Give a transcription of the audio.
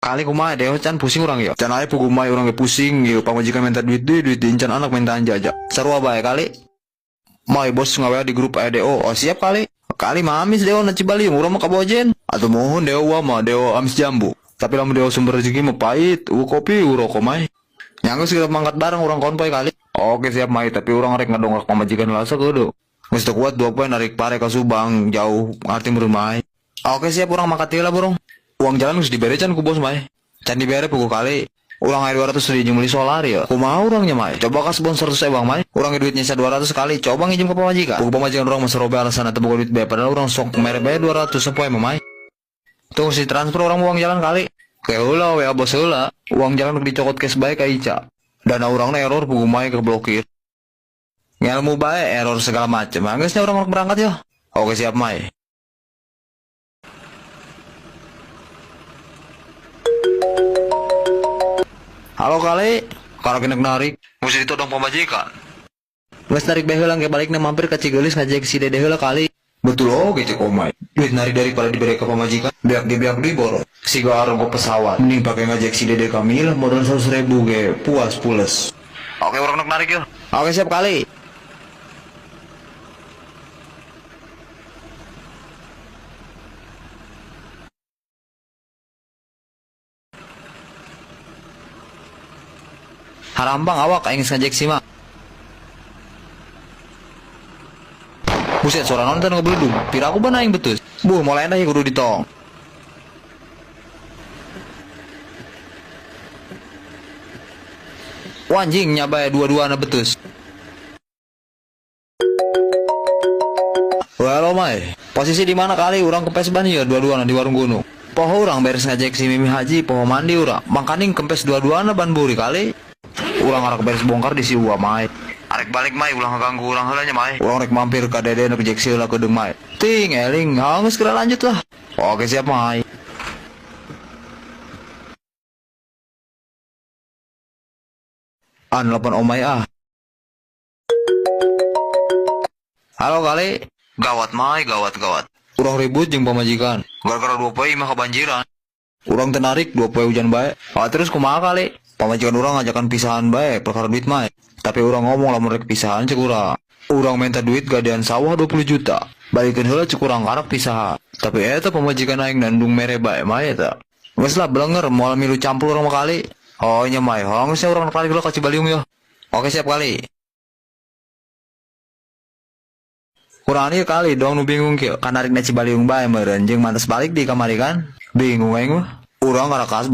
Kali kumaha deo can pusing urang ya. Can aya puguh mai urang ge pusing ieu pamajikan minta duit deui duit deui encan anak minta jaja. Sarua bae kali. Mai bos ngawa di grup aya DO. Oh siap kali. Kali mah amis deo na Cibaliung urang mah ka Bojen. Atuh mohon deo wa mah deo amis jambu. Tapi lamun deo sumber rezeki mah pahit, eueuh kopi eueuh rokok mai. Nya geus kita mangkat bareng urang konvoy kali. Oke siap mai, tapi urang rek ngadongkrak pamajikan lasa kudu. Geus teu kuat 2 poe narik pare ka Subang jauh ngarti meureun mai. Oke siap urang mangkat heula burung. Uang jalan geus dibere can ku bos mai. Can dibere puguh kali. Urang aya 200 deui jeung meuli solar ya. Kumaha urang nya mai? Coba ka sponsor 100 ewang mai. Urang ge duit nyisa 200 kali. Coba ngijim ka pamajikan. Puguh pamajikan urang mah sarobe alasan teu boga duit bae padahal urang sok mere bae 200 sapoe mah mai. Tunggu si transfer urang uang jalan kali. Ke heula WA bos heula. Uang jalan rek dicokot cash bae ka Ica. Dana urangna error puguh mai keblokir. Ngelmu bae error segala macem. Geus nya urang rek berangkat yo. Oke siap mai. Halo kali, kalau kena narik, mesti ditodong pamajikan. Geus narik bae heula engke balikna mampir ka Cigelis ngajek si Dede heula kali. Betul oge cek omai. Duit narik daripada dibere ka pamajikan, beak di beak deui boros. Siga argo pesawat, mending pake ngajek si Dede kami lah modal 100.000 ge, puas pules. Oke urang nek narik yo. Oke siap kali. Harambang awak aing geus ngajek si mah. Buset suara nonton ngebeledung. Piraku ban aing betus. Buh mulai dah kudu ditong. Wah, anjing nyabai dua-duana betus. Halo mai, posisi di mana kali urang kempes ban ieu dua-duana di warung gunung. Poho urang beres ngajek si Mimi Haji, poho mandi urang. Mangkaning kempes dua-duana ban buri kali. Urang arek beres bongkar di si Uwa mai. Arek balik mai ulah ngaganggu urang heula nya mai. Urang rek mampir ka Dede nu jeksi heula kedeung mai. Ting eling, geus geura lanjut lah. Oke siap mai. Ah, nelpon omai ah. Halo kali. Gawat mai, gawat gawat. Urang ribut jeung pamajikan. Gara-gara 2 poe imah kebanjiran. Urang teu narik 2 poe hujan bae. Ah terus kumaha kali? Pamajikan urang ngajakan pisahan bae perkara duit mai. Tapi urang ngomong lamun rek pisahan cek urang. Urang minta duit gadean sawah 20 juta. Balikeun heula cek urang karak pisahan. Tapi eta pamajikan aing nandung mere bae mai eta. Geus lah belenger moal milu campur urang mah kali. Oh nya mai, hoang geus nya urang kali heula ka Cibaliung yo. Oke siap kali. Kurang ieu kali dong nu bingung kieu. Kan narikna Cibaliung bae meureun jeung mantas balik di kamari kan. Bingung aing mah. Urang ngarakas